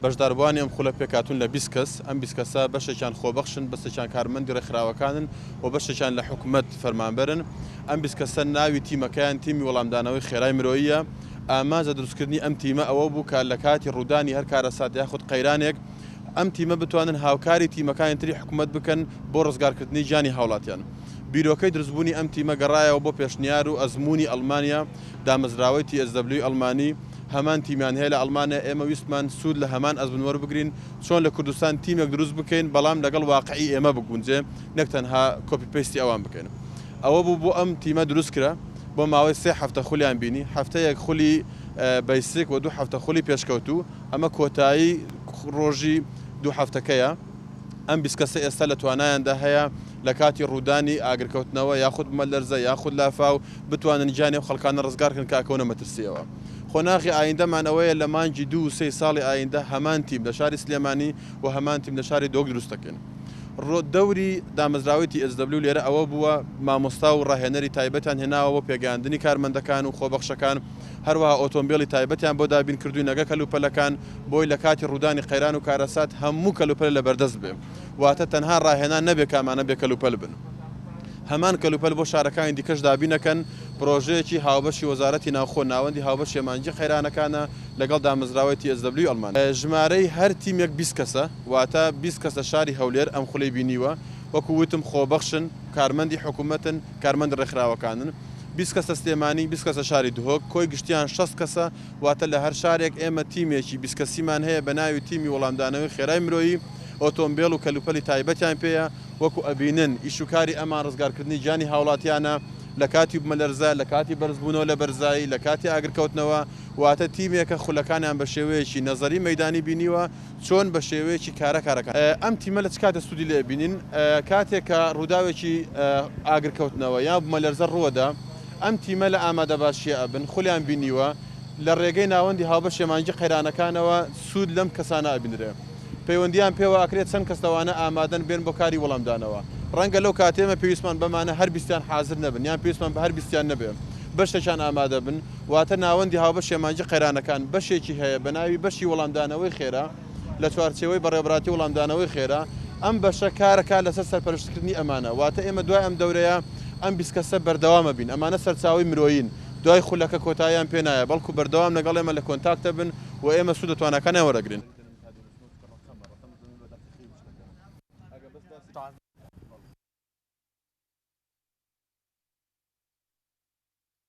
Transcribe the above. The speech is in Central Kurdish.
بەشداربووانی ئەم خولە پێکهاتوون لە 20 کەس، ئەم 20 کەسە بەشێکیان خۆبەخشن، بەسێکیان کارمەندی ڕێکخراوەکانن و بەشێکیان لە حکومەت فەرمانبەرن. ئەم 20 کەسە ناوی تیمەکەیان تیمی وەڵامدانەوەی خێرای مرۆییە. ئامانج لە دروستکردنی ئەم تیمە ئەوە بوو کە لە کاتی ڕوودانی هەر کارەسات یاخود قەیرانێک ئەم تیمە بتوانن هاوکاری تیمەکانی تری حکومەت بکەن بۆ ڕزگارکردنی گیانی هاوڵاتیان. بیرۆکەی دروستبوونی ئەم تیمە گەڕایەوە بۆ پێشنیار و ئەزموونی ئەڵمانیا، دامەزراوەی TSW ئەڵمانی هەمان تیمیان هەیە لە ئەڵمانیا، ئێمە ویستمان سوود لە هەمان ئەزموون وەربگرین، چۆن لە کوردستان تیمێک دروست بکەین بەڵام لەگەڵ واقعی ئێمە بگونجێ نەک تەنها copy paste ی ئەوان بکەین. ئەوە بوو بۆ ئەم تیمە دروست کرا، بۆ ماوەی سێ هەفتە خولیان بینی، هەفتەیەک خولی basic و دوو هەفتە خولی پێشکەوتوو، ئەمە کۆتایی ڕۆژی دوو هەفتەکەیە. ئەم 20 کەسە ئێستا لە توانایاندا هەیە لە کاتی ڕوودانی ئاگرکەوتنەوە یاخود بوومەلەرزە یاخود لافاو بتوانن گیانی ئەو خەڵکانە ڕزگار کەن کە ئەکەونە مەترسیەوە. قۆناغی ئایندەمان ئەوەیە لە مانگی دوو و سێی ساڵی ئایندە هەمان تیم لە شاری سلێمانی و هەمان تیم لە شاری دهۆک دروست دەکەین. دەوری دامەزراوەی TSW لێرە ئەوە بووە مامۆستا و ڕاهێنەری تایبەتیان هێناوە بۆ پێگەیاندنی کارمەندەکان و خۆبەخشەکان، هەروەها ئۆتۆمبێلی تایبەتیان بۆ دابین کردووین لەگە کەلوپەلەکان بۆی لە کاتی ڕوودانی قەیران و کارەسات هەموو کەلوپەل لەبەردەست بێ، واتە تەنها ڕاهێنان نەبێ کە ئەمانە بێ کەلوپەل بن. هەمان کەلوپەل بۆ شارەکانی دیکەش دابینەکەن، پرۆژەیەکی هاوبەشی وەزارەتی ناوخۆ ناوەندی هاوبەشی ئەمانجی قەیرانەکانە لەگەڵ دامەزراوەی TSW ئەڵمان. ژمارەی هەر تیمێک 20 کەسە، واتە 20 کەس لە شاری هەولێر ئەم خولەی بینیوە، وەکو وتم خۆبەخشن، کارمەندی حکومەتن، کارمەندی ڕێکخراوەکانن. 20 کەس لە سلێمانی، 20 کەس لە شاری دهۆک، کۆی گشتیان 60 کەسە، واتە لە هەر شارێک ئێمە تیمێکی 20 کەسیمان هەیە بە ناوی تیمی وەڵامدانەوەی خێرای مرۆیی، ئۆتۆمبێل و کەلوپەلی تایبەتیان پێیە، وەکو ئەبینن ئیش و کاری ئەمان ڕزگارکردنی گیانی هاوڵاتیانە لە کاتی بوومەلەرزە، لە کاتی بەرزبوونەوە لە بەرزایی، لە کاتی ئاگرکەوتنەوە، واتە تیمێکە خولەکانیان بە شێوەیەکی نەزەری مەیدانی بینیوە چۆن بە شێوەیەکی کارە کارەکان. ئەم تیمە لە چ کاتێ سوودی لێ بینین؟ کاتێک کە ڕووداوێکی ئاگرکەوتنەوە یان بوومەلەرزە ڕووەدا، ئەم تیمە لە ئامادەباشیە ئەبن، خولیان بینیوە، لە ڕێگەی ناوەندی هاوبەشی مانگی قەیرانەکانەوە سوود لەم کەسانە ئەبینرێ. پەیوەندیان پێوە ئەکرێت چەند کەس لەوانە ئامادەن بێن بۆ کاری وەڵامدانەوە. ڕەنگە لەو کاتەی ئێمە پێویستمان بەمانە هەر بیستیان حازر نەبن یان پێویستمان بە هەر بیستیان نەبێ بەشێکیان ئامادە بن، واتە ناوەندی هاوبەشی مانگی قەیرانەکان بەشێکی هەیە بە ناوی بەشی وەڵامدانەوەی خێرا لە چوارچێوەی بەڕێوەبەرایەتی وەڵامدانەوەی خێرا، ئەم بەشە کارەکات لەسەر سەرپەرشتکردنی ئەمانە، واتە ئێمە دوای ئەم دەورەیە ئەم 20 کەسە بەردەوامە بین، ئەمانە سەرچاوەی مرۆیین، دوای خولەکە کۆتاییان پێ نایە، بەڵکو بەردەوام لەگەڵ ئێمە لە کۆنتاکتە بن و ئێمە سوود لە تواناکانیان وەرەگرین.